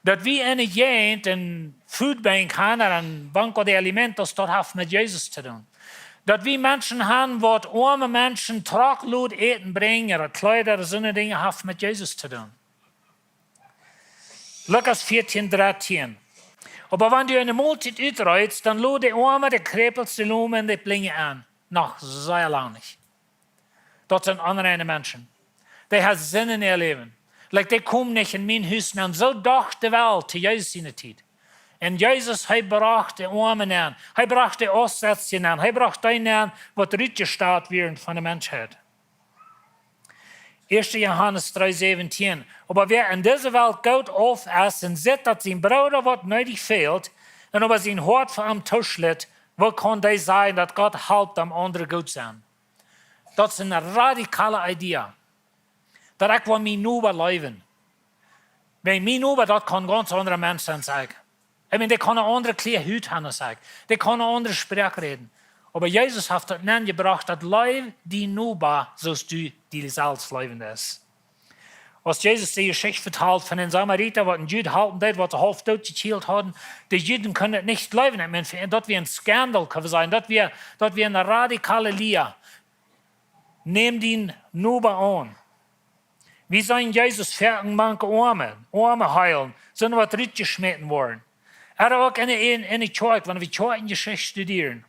Daut wie enne Jäajent een Food Bank han, ooda een Banco de Alimentos, daut haft met Jesus to doonen. Daut wie Menschen han, waut oame Menschen trocklod Äten brinjen, ooda Kjleeda, ooda soone Dinja, haft met Jesus to doonen. Lukas vieetieen, drettieen. Oba wan du eene Moltiet utreedst, dan lod de Oame, de Kjrepels, de Lome un de Blinje aun. Noch sea lang nich. Daut sent onreine Menschen. Dee haben Sind en äa Läwen. Like, dee komen nich en mien Hus nenn. Soo docht de Welt to Jesus siene Tiet. Un Jesus, hee brocht de Oame nenn. Hee brocht de Aussätzje nenn. Hee brocht dee nenn, waut rutjestat wieren von de Menschheit. Ieeschte Johanes dree säwentieen. Oba wäa en dise Welt goot auf es un sitt, daut sien Brooda waut needich fält, un oba sien Hoat fa am tooschlit, woo kaun dee sajen, daut Gott halpt, däm aundren goot sennen? Daut es eene radikale Idee. Daut ekj well mienen Noba leewen. Wan mien Noba, daut kaun een gaunz aundra Mensch sennen, saj ekj. Ekj meen, dee kaun eene aundre Kjlia Hut han aus ekj. Dee kaun eene aundre Sproak räden. Oba Jesus haft daut nenjebrocht, daut leew dien Noba, soo aus du die selfst leewen deist. Aus Jesus de Jeschicht vetalt von dän Samarita, waut een Jud halpen deed, waut see haulf doot jekjielt hauden, de Juden kunnen et nich jleewen. Ekj meen, daut wia een Skandal, kjenn wie sajen. Daut wia, daut wia eene radikale Lia. Näm dien Noba aun. Wie seenen Jesus foaken mank Oame, Oame heelen, soone waut rutjeschmäten woaren. Ooda uk en de, en, en de Kjoakj, wan wie Kjoakjenjeschicht studieren.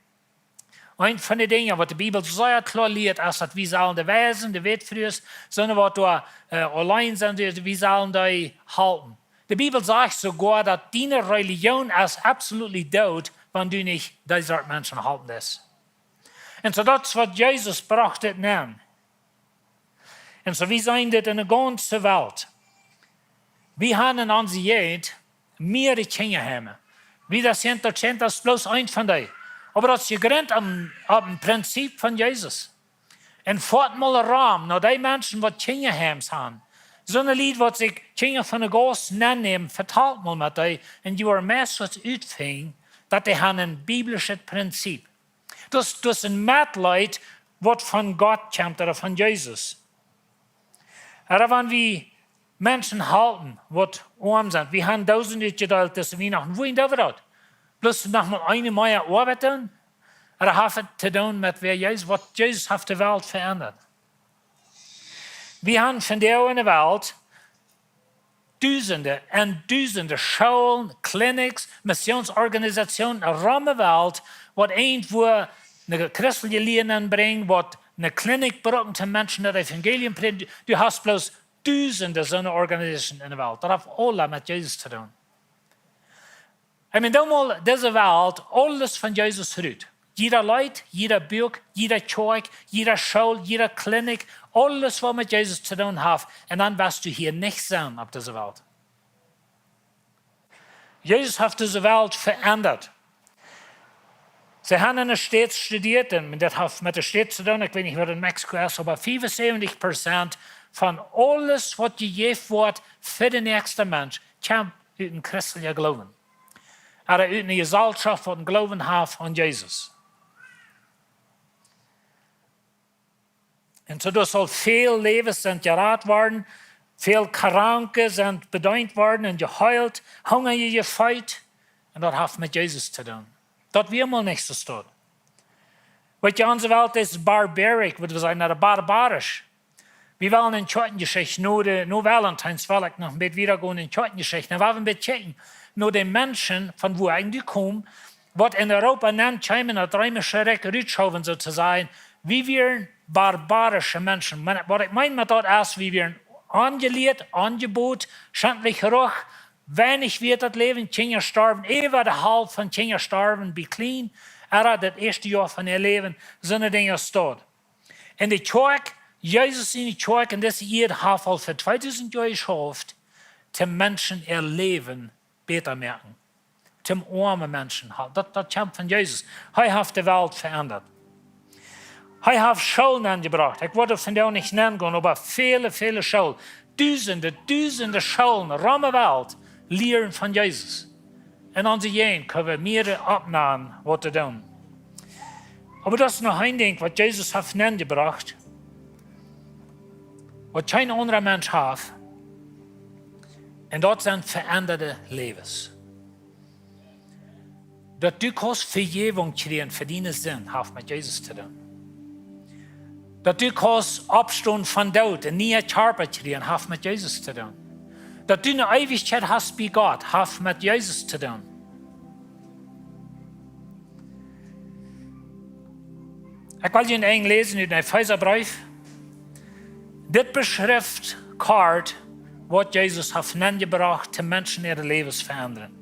Eent von de Dinja, waut de Bibel sea kloa lieet, es daut wie sellen de Weisen, de Wätfrues, soone waut doa, äh, auleen sent, wie, wie sellen dee halpen. De Bibel sajcht soogoa, daut diene Relijoon es absolutely doot, wan du nich dee Sort Menschen halpen deist. Un soo daut es waut Jesus brocht dit nenn. Un soo, wie seenen dit en de gaunze Welt. Wie haben en onse Jäajent mearere Kjinjaheime. Vida Ciento Ochenta es bloos eent von dee. Oba daut es jegrunt opp, opp een Prinzip von Jesus. Un foat mol rom no dee Menschen, waut Kjinjaheims han. Soone Lied, waut sikj Kjinja von de Gauss nennämen, vetalt mol met dee. Un jie woaren meist waut utfinjen, daut dee han een biblischet Prinzip. Daut, daut es een Metleet, waut von Gott kjemt ooda von Jesus. Ooda wan wie Menschen halpen, waut oam sent. Wie han Doosen utjedeelt dise Wienachten. Woo doo wie daut? Bloos noch mol eene mea Oabeit doonen? Ooda haft et to doonen met wäa Jesus, waut Jesus haft de Welt veendat? Wie han vondoag enne Welt Dusende un Dusende Schoolen, Clinics, Missionsorganisationen rom de Welt, waut eent wua ne christelje Lia nenbrinjen, waut ne Clinic brucken toom Menschen daut Evangelium prädjen. Du hast bloos Dusende soone Organisationen enne Welt. Daut haft aules met Jesus to doonen. Ekj meen, dan mol dise Welt, aules von Jesus rut. Jieda Leet, jieda Buak, jieda Kjoakj, jieda School, jieda Clinic, aules waut met Jesus to doonen haft. Un dan woascht du hia nich sennen opp dise Welt. Jesus haft dise Welt veendat. See han enne States studieet, un daut haft met de States to doonen, ekj weet nich waut en Mexiko es, oba fiewunsäwentich Prozent von aules waut jejäft woat fa de näakjste Mensch, kjemt ut een christelja Gloowen. Ooda ut eene Jesalschoft waut een Gloowen haft aun Jesus. Un soo, doa saul väl Läwes sent jerat worden, väl Kranke sent bedeent worden un jeheelt, Hungrije jefeet, un daut haft met Jesus to doonen. Daut wia mol nich soo stoakj. Weet jie, onse Welt es barbaric, waut wie sajen, ooda barbarisch. Wie wellen en Kjoakjenjeschicht, no de, no Valentine's well ekj noch een bät wieda gonen en Kjoakjenjeschicht. Nu, wie haben een bät kjikjen, no de Menschen von wua ekj nu kom, waut en Europa nenkjeemen, daut reemische Rikj rutschaufen, soo to sajen. Wie wieren barbarische Menschen. Waut ekj meen met daut es, wie wieren onjelieet, onjebot, schentlich ruch, weinich wieet daut Läwen, Kjinja storwen, äwa de Halft von Kjinja storwen bie kjlien, ooda daut ieeschte Joa von äa Läwen, soone Dinja es daut. Un de Kjoakj, Jesus siene Kjoakj en dise Ieed haft aul fa tweedusent Joa jeschauft, toom Menschen äa Läwen bäta moaken, toom oame Menschen halpen. Daut, daut kjemt von Jesus. Hee haft de Welt veendat. Hee haft Schoolen aunjebrocht. Ekj wudd vondoag nich nenngonen, oba väle, väle Schoolen. Dusende, dusende Schoolen rom de Welt lieren von Jesus. Un onse Jäajent kjenn wie mea oppnämen waut to doonen. Oba daut es noch een Dinkj waut Jesus haft nennjebrocht, waut kjeen aundra Mensch haft. Un daut sent veendade Läwes. Daut du kaust Vejäwunk kjrieen fa diene Sind, haft met Jesus to doonen. Daut du kaust oppstonen von Doot un nieen Kjarpa kjrieen, haft met Jesus to doonen. Daut du eene Eewichkjeit hast bie Gott, haft met Jesus to doonen. Ekj well junt een Enj läsen ut dän Efesabreef. Dit beschrift kort waut Jesus haft nennjebrocht, de Menschen äare Läwes veendren.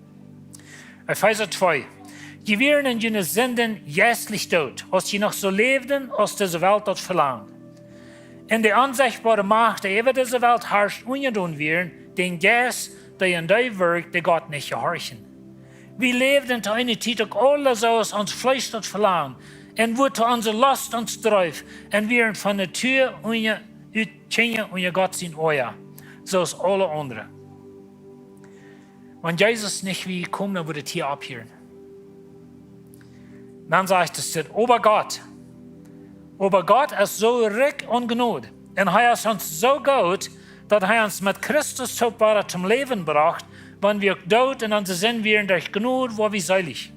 Efesa twee. Jie wieren en june Sinden jeistlich doot, aus jie noch soo läwden, aus dise Welt daut velangt. Un de onsechtboare Macht, dee äwa dise Welt harscht, unjadon wieren, dän Jeist, dee en dee wirkjt, dee Gott nich jehorchen. Wie läwden to eene Tiet uk aule soo aus ons Fleesch daut velangd, un woo to onse Lost ons dreef, un wieren von Natua unja, ut Kjinja unja Gott sien Oaja, soo aus aule aundre. Wan Jesus nich wia jekomen, dan wudd daut hia opphieren. Dan sajcht et dit: Oba Gott, oba Gott es soo rikj aun Jnod, un hee es ons soo goot, daut hee ons met Christus toop wada toom Läwen brocht, wan wie uk doot en onse Sind wieren, derch Jnod woa wie seelich.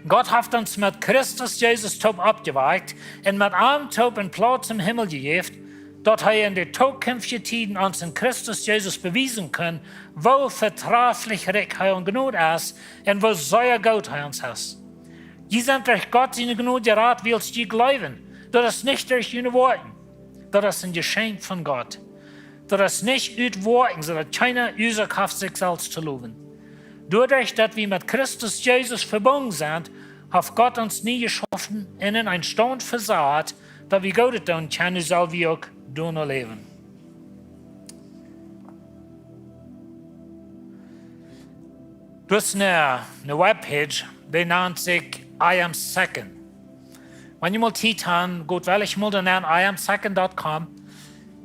Gott haft ons met Christus Jesus toop oppjewakjt un met am toop een Plauz em Himmel jejäft, daut hee en de tookjinftje Tieden ons en Christus Jesus bewiesen kunn, woo vetraflich rikj hee aun Jnod es un woo sea goot hee ons es. Jie sent derch Gott siene Jnod jerat, wiels jie jleewen. Daut es nich derch june Woakjen. Daut es een Jeschenkj von Gott. Daut es nich ut Woakjen, soo daut kjeena Uasoak haft, sikj selfst to lowen. Doaderch, daut wie met Christus Jesus vebungen sent, haft Gott ons nie jeschaufen un en een Staunt vesat, daut wie Goodet doonen kjennen, nu sell wie uk doano läwen. Bloos ne, ne Webpage, dee nant sikj I Am Second. Wan jie mol Tiet han, goot, well ekj mol doa nenn, I am second dot com.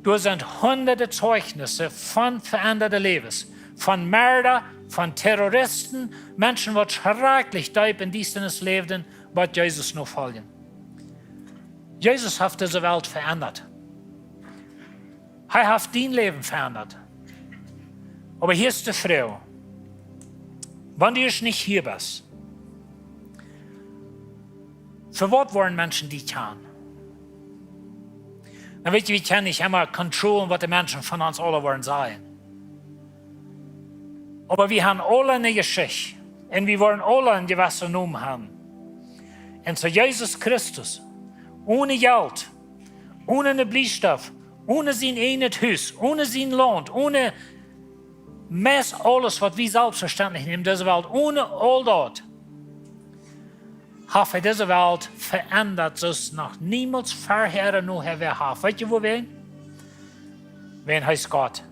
Doa sent hundade Zeijnisse von veendade Läwes, von Merda, von Terroristen, Menschen, waut schrakjlich deep en Diestanis läwden, waut Jesus nofoljen. Jesus haft dise Welt veendat. Hee haft dien Läwen veendat. Oba hia es de Froag: Wan du nich hia best, fa waut woaren Menschen die kjanen? Dan weet jie, wie kjennen nich emma controllen, waut de Menschen von ons aula woaren sajen. Oba wie han aula ne Jeschicht. Un wie woaren aula een jewesset Nomen han. Un soo Jesus Christus, one Jelt, one ne Bliestaft, one sien eejnet Hus, one sien Launt, one meist aules, waut wie selfstvestentlich nämen, dise Welt, one aul daut, haft hee dise Welt veendat, soo aus noch niemols verhäa ooda nohäa wäa haft. Weet jie wuarom? Wiels hee es Gott.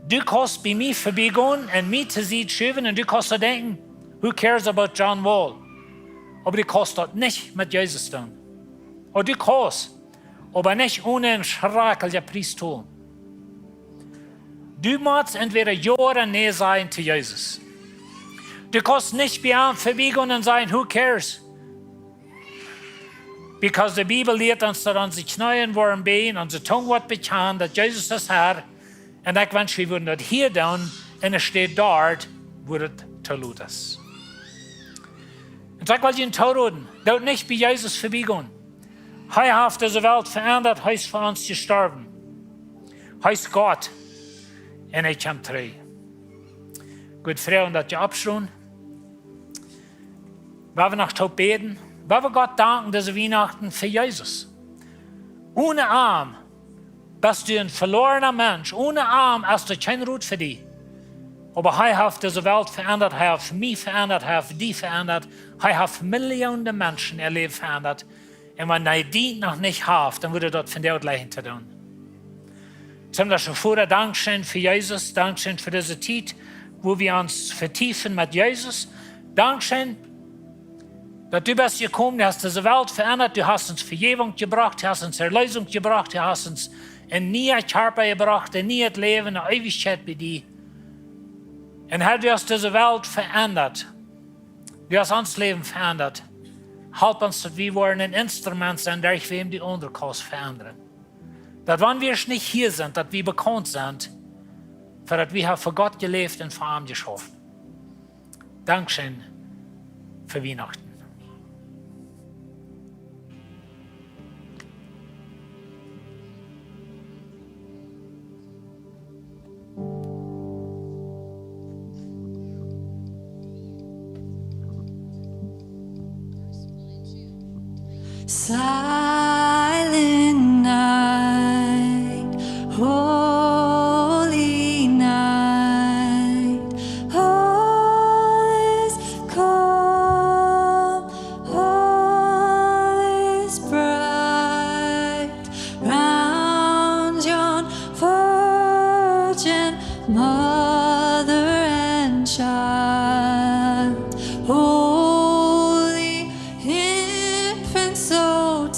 Du kaust bie mie verbie gonen un mie to Sied schuwen un du kaust soo denkjen: "Who cares about John Wall?" Oba du kaust daut nich met Jesus doonen. Oba du kaust, oba nich one een schrakjlichen Pries to tolen. Du motst entwäda Jo ooda Nä sajen to Jesus. Du kaust nich bie am verbie gonen un sajen: "Who cares?" Because de Bibel lieet ons, daut onse Kjneeen woaren bäjen, onse Tung woat bekjanen, daut Jesus es Herr. Un ekj wensch, wie wudden daut hia doonen, un enne Städ doa, wua et too lot es. Un soo ekj well junt toroden, doot nich bie Jesus verbie gonen. Hee haft dise Welt veendat, hee es fa ons jestorwen. Hee es Gott. Un hee kjemt trigj. Ekj wudd froagen, daut jie oppstonen. Woa wie noch toop bäden? Woa wie Gott danken dise Wienachten fa Jesus? One am best du een veloarna Mensch. One am es doa kjeen Rot fa die. Oba hee haft dise Welt veendat, hee haft mie veendat, hee haft die veendat. Hee haft Millionen Menschen äa Läwen veendat. Un wan hee die noch nich haft, dan wudd hee daut vondoag jlikj to doonen. Himmlischa Voda, dankscheen fa Jesus, dankscheen fa dise Tiet, wua wie ons vetiefen met Jesus. Dankscheen, daut du best jekomen, du hast dise Welt veendat, du hast ons Vejäwunk jebrocht, du hast ons Erleesunk jebrocht, du hast ons een niea Kjarpa jebrocht, een nieet Läwen, eene Eewichkjeit bie die. Un Herr, du hast dise Welt veendat. Du hast ons Läwen veendat. Help ons, daut wie woaren een Instrument sennen, derch wäm du aundre kaust veendren. Daut wan wie nich hia sent, daut wie bekaunt sent, fa daut wie haben fa Gott jeläft un fa am jeschauft. Dankscheen fa Wienachten. Silent night, holy night, all is calm, all is bright round yon Virgin Mother and Child. Holy Infant, so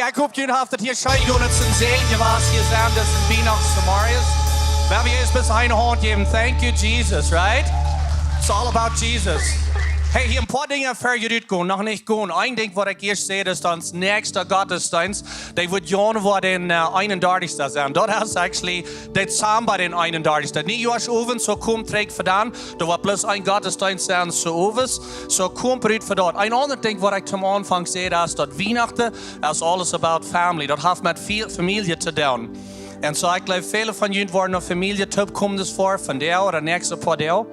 Ekj hop, jie haben daut hia scheen jegonen, daut es een Säajen jewast hia sennen, daut es een Wienachtssomarius. Well wie ieescht bloos eene Haunt jäwen? Thank you, Jesus, right? It's all about Jesus. Hey, hia een poa Dinja ver jie rutgonen, noch nich gonen. Een Dinkj waut ekj ieescht säd es, daut ons näakjsta Gottesdeenst, dee woat Januar dän äh, eenundartichsten sennen. Daut es actually Dezamba dän eenundartichsten. Niejoaschowent, soo komt trigj fa dan. Doa woat bloos een Gottesdeenst sennen, soo owes. Soo komt rut fa daut. Een aundret Dinkj waut ekj toom Aunfank säd es, daut Wienachten is all about family. Daut haft met väl Famielje to doonen. Un soo, ekj jleew, väle von junt woaren no Famielje toopkomen, dis Wäakj, vondoag ooda näakjste poa Doag.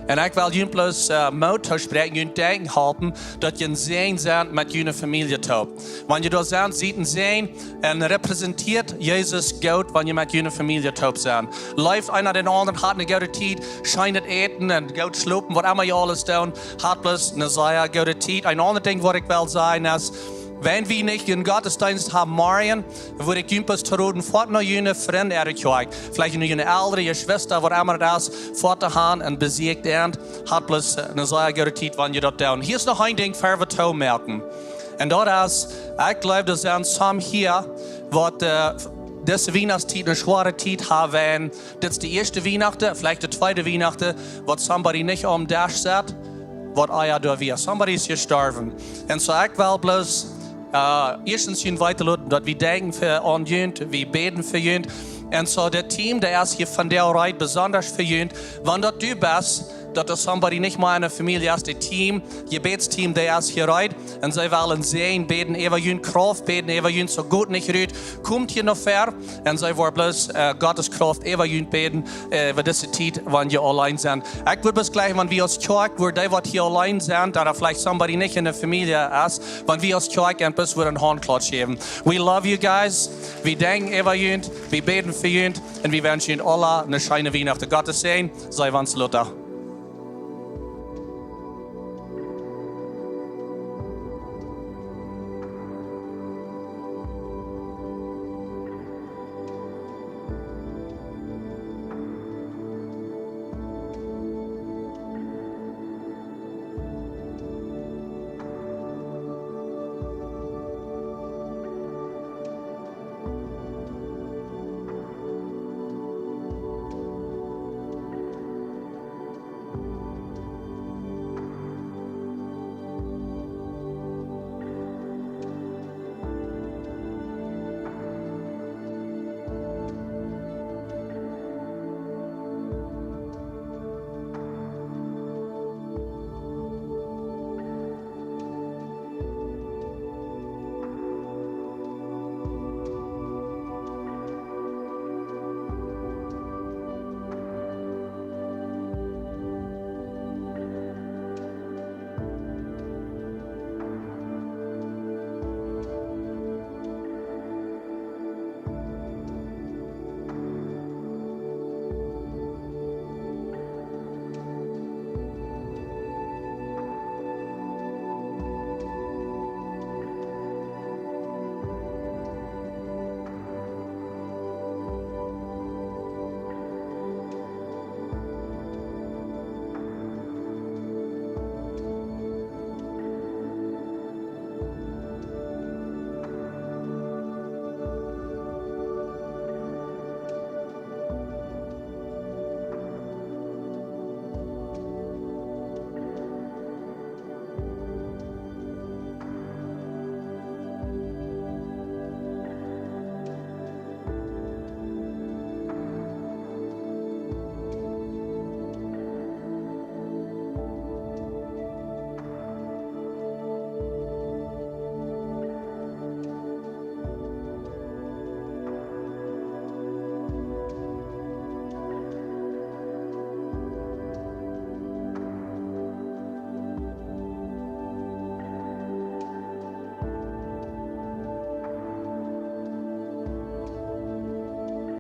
Un ekj well junt bloos äh, Moot toospräakjen, junt denkjen halpen, daut jie een Säajen sent met june Famielje toop. Wan jie doa sent, siet een Säajen un repräsentieet Jesus goot, wan jie met june Famielje toop sent. Leeft eena dän aundren, hat eene goode Tiet, scheenet Äten un goot schlopen, waut emma jie aules doonen, hat bloos eene sea goode Tiet. Een aundret Dinkj waut ekj well sajen es, wan wie nich een Gottesdeenst haben morjen, wudd ekj junt bloos to roden, foat no june Frind äare Kjoakj. Veleicht no june Elren, Jeschwista, waut emma daut es, foat to gonen un besieekjt an, hat bloos äh, eene sea goode Tiet, wan jie daut doonen. Hia es noch een Dinkj ver wie toomoaken. Un daut es, ekj jleew, doa sent some hia, waut äh, dise Wienachtstiet eene schwoare Tiet haben. Dit es de ieeschte Wienachten, veleicht de tweede Wienachten, waut somebody nich aum Desch sett, waut ea doa wia. Somebody es jestorwen. Un soo, ekj well bloos äh, ieeschtens junt weeten loten, daut wie denkjen fa, aun junt, wie bäden fa junt. Un soo, daut Team, dee es hia vondoag reed, besonda fa junt. Wan daut du best, daut doa somebody nich mea enne Famielje es, daut Team, Jebädsteam, dee es hia reed. Un see wellen Säajen bäden äwa junt, Krauft bäden äwa junt, soo goot nich rut. Komt hia no ver un see woaren bloos äh, Gottes Krauft äwa junt bäden, äh, äwa dise Tiet, wan jie auleen sent. Ekj wudd bloos jlikjen, wan wie aus Kjoakj, wua dee waut hia auleen sent, ooda veleicht somebody nich enne Famielje es, wan wie aus Kjoakj an bloos wudden eene Hauntklotsch jäwen. We love you guys. Wie denkjen äwa junt, wie bäden fa junt un wie wenschen junt aula eene scheene Wienachten. Gottes Säajen, see wans lota.